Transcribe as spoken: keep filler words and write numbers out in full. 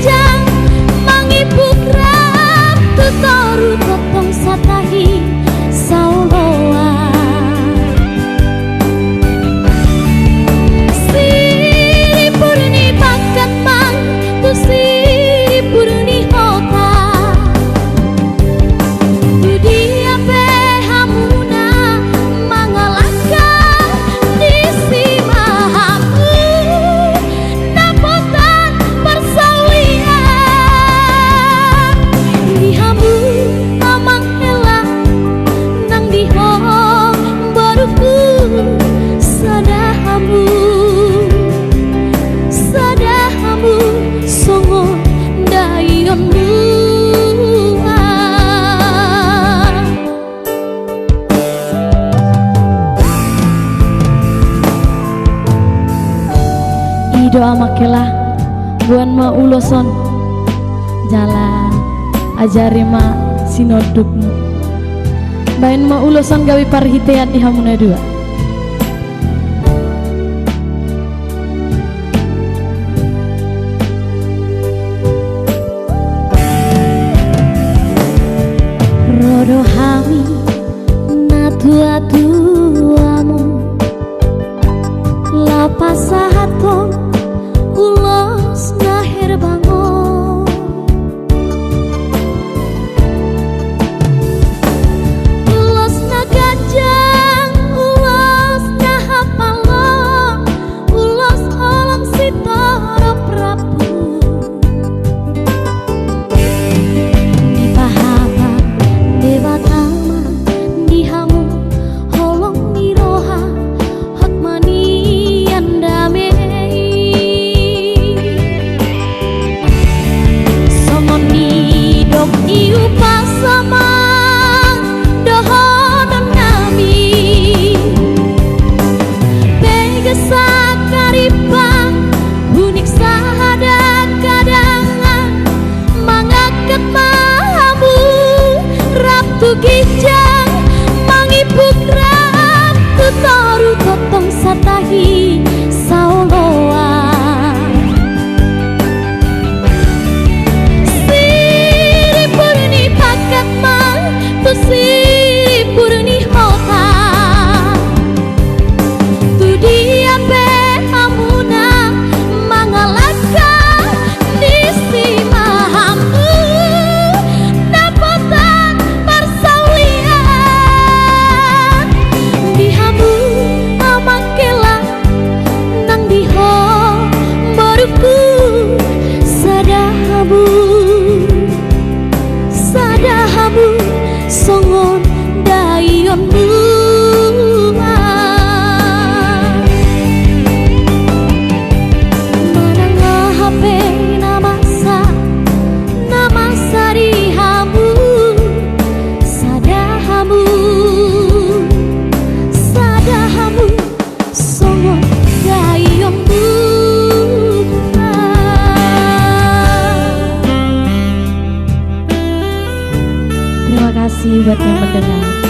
Jang mangipuk rap tu toru tongtong satahi saoloan. Siripur ni bakat ma tu siripur ni hota. Tu dia pe hamuna mangalangka, disi ma hamu dapotan parsaulian. Di hamu amang hela nang di ho boruku, sada hamu, sada hamu songon daion dua. I do amang hela, boan ma ulos on jala ajari ma sinondukmu. Baen ma ulos on gabe parhitean di hamu na dua. Ro do hami natuatuamu laho pasahathon ulos na herbang on. Ulos na ganjang, ulos na hapal on, ulos holong sitorop rambu. Dipahata Debata ma di hamu holong ni roha, hot ma nian dame i. Songon nidok ni umpasa ma dohonon nami. Bege sangkaripa, hunik sahadang-hadangan, mangangkat ma hamu rap tu ginjang, mangipuk rap tu toru tongtong satahi saoloan. Siripur ni bakat ma tu siripur ni hota. Tu dia pe hamuna mangalangka, disi ma hamu dapotan parsaulian. Di hamu amang hela nang di ho boruku, sada hamu, sada hamu songon daion dua. Manang aha pe na masa, na masa di hamu, sada hamu, sada hamu songon daion dua. Terima kasih buat yang mendengar.